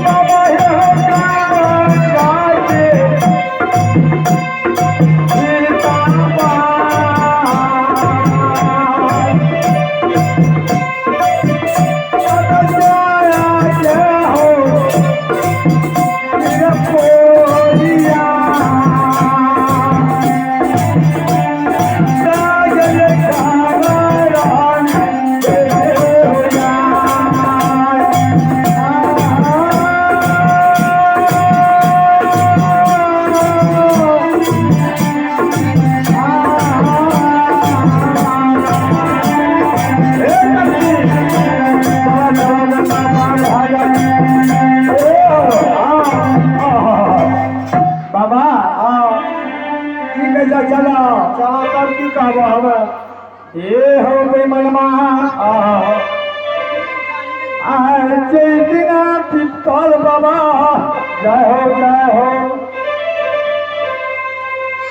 बाबा हे हो गंगा के बाबा की कहै छै चलो। चलो तब की कहबो हमे। ए हो बेमनमा, दिना पिपल बाबा जय हो जय हो।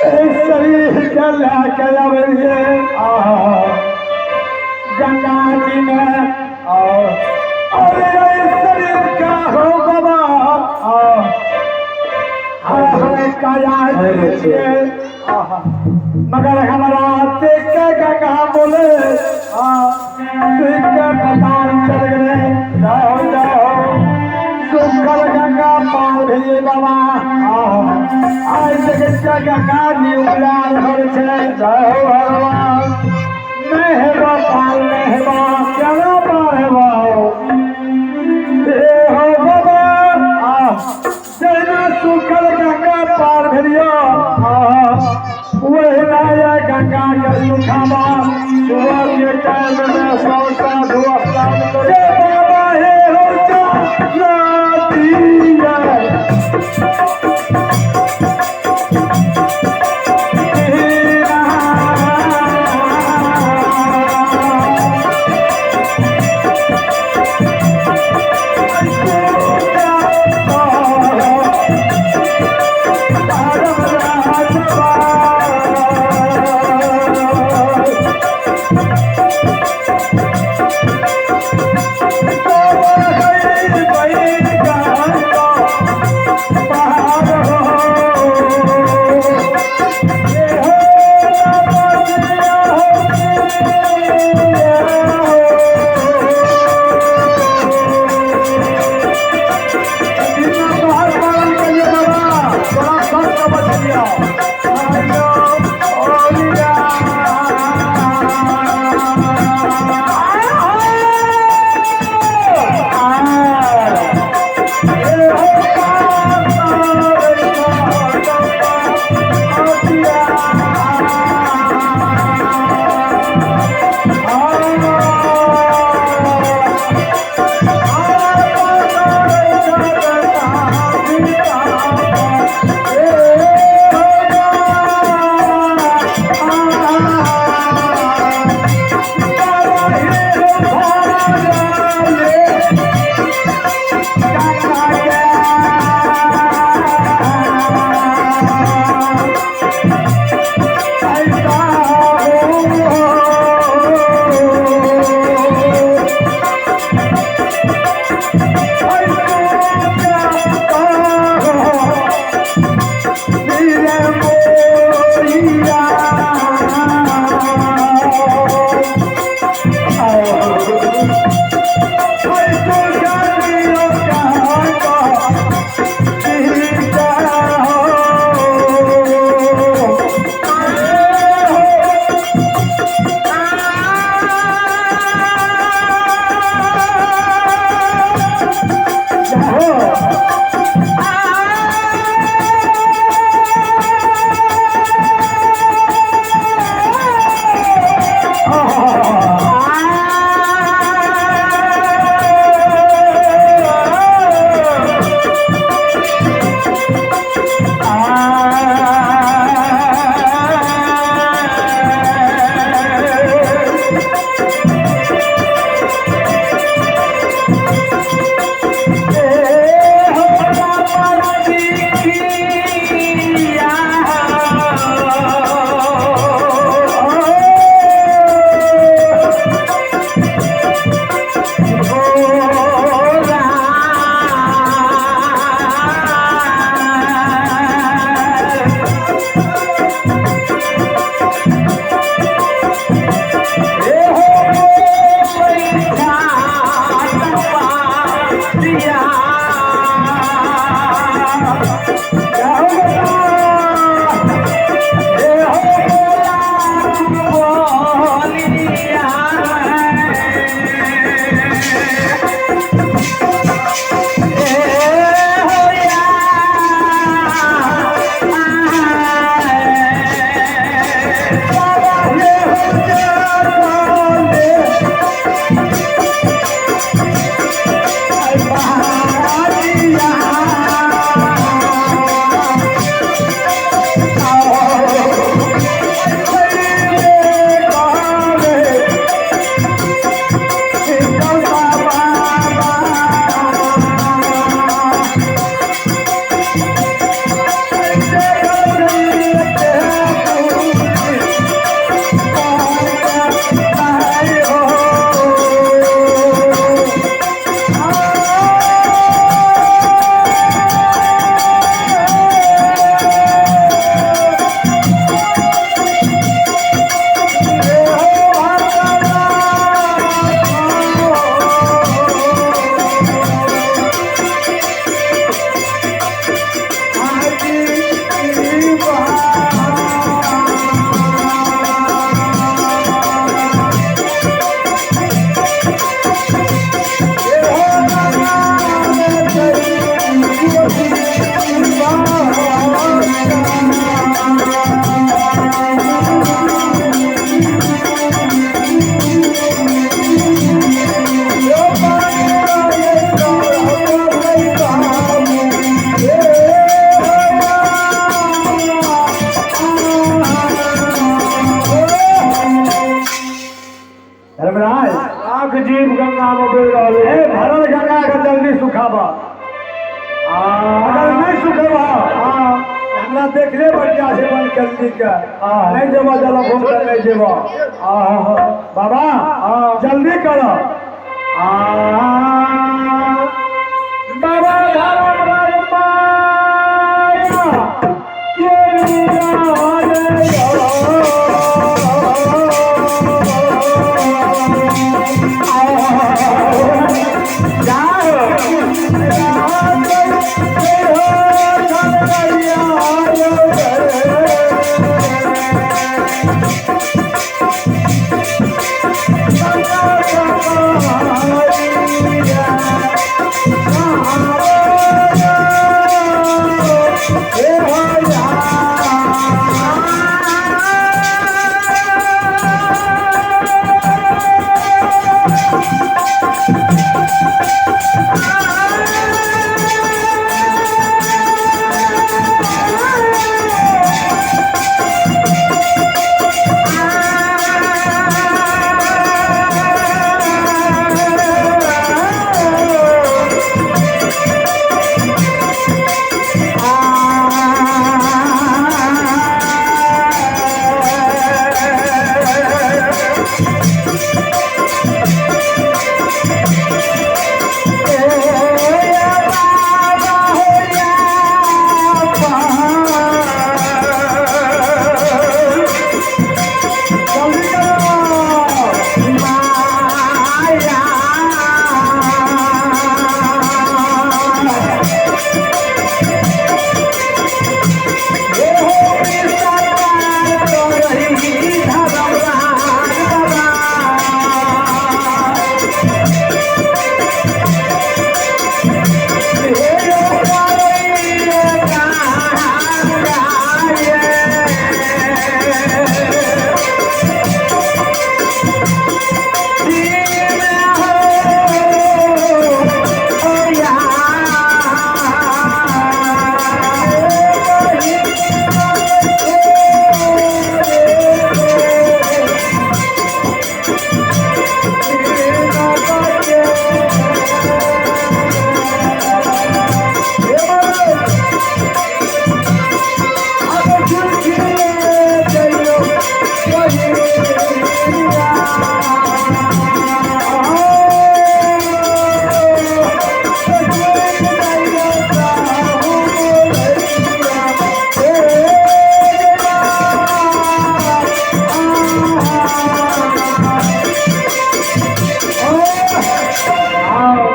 एहि शरीर के लए के अबै रहियै गंगा जी में, और एहि शरीर के हो बाबा हर हर काया छियै, मगर हमरा देख के गंगा बोले देख के पताल चल गए। जय हो जय हो। सुखल गंगा पार भेलियै बाबा। आइ देखै छियै गंगा जी उमला रहल छै। जय हो भगवान। नहि हेबा पार, नहि हेबा। केना पार हेबा हो? हे हो बाबा, जहिना सुखल गंगा पार भेलियो ओहिना ये गंगा के सुखाबा। सुबह के टाइम में सब साधु स्नान हे करे। बाबा हे हो नदिया। सुखाबा। अगर नहीं सुखेबा हमरा देखले बढ़िया से बंद कर दी के नहीं जेबा जला फोन कर नहीं जेबा। बाबा जल्दी करो। बाबा धर्मराज माया के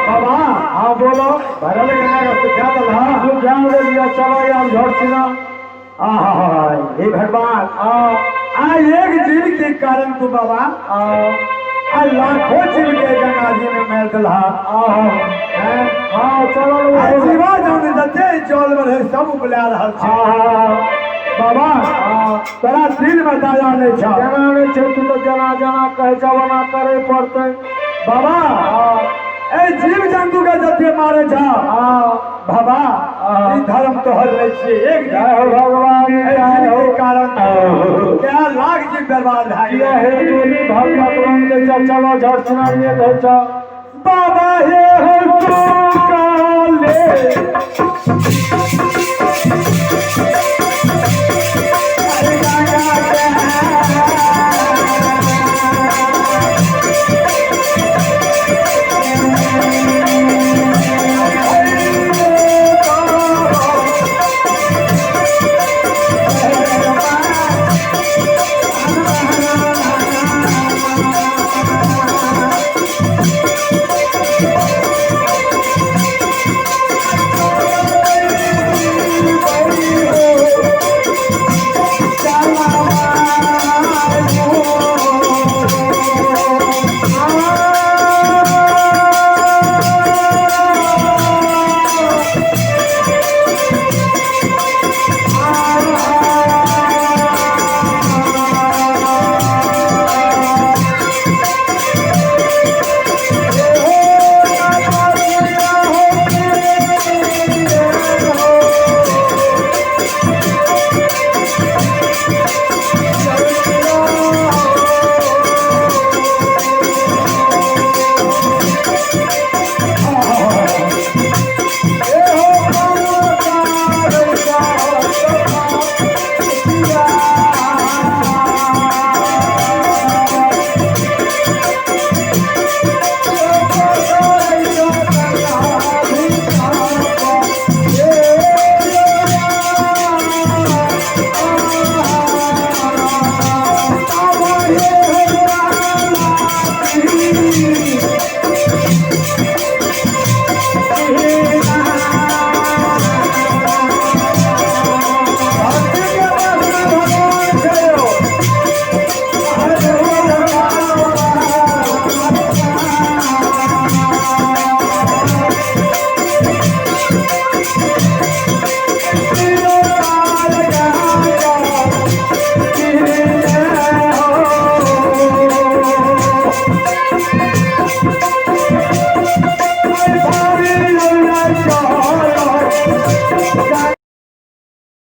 बाबा बोलो। भरल गंगा का सुखा दल। हाँ सुखा दे दिया। चलो यार झड़ सिना। हे भगवान, आ एक जीव के कारण तू बाबा आ लाखों जीव के गंगा जी में मेल दिला। हाँ चलो। जीवा जौन जते जल में रहे सब उपला रहल छै। बाबा तोरा दिल में दया नहीं छ। जना नहीं छै, तू तो जना जना कहै छ, ओना करे पड़तै। बाबा ए जीव जंतु के जते मारे छ बाबा ई धर्म तोहर नहीं छियै। एक जय हो भगवान, जय हो। कारण क्या लाख जीव बर्बाद भए गेल। हे गोली भगवान दे छ। चलो झट सुनाइए दे छ। बाबा हे हो काले।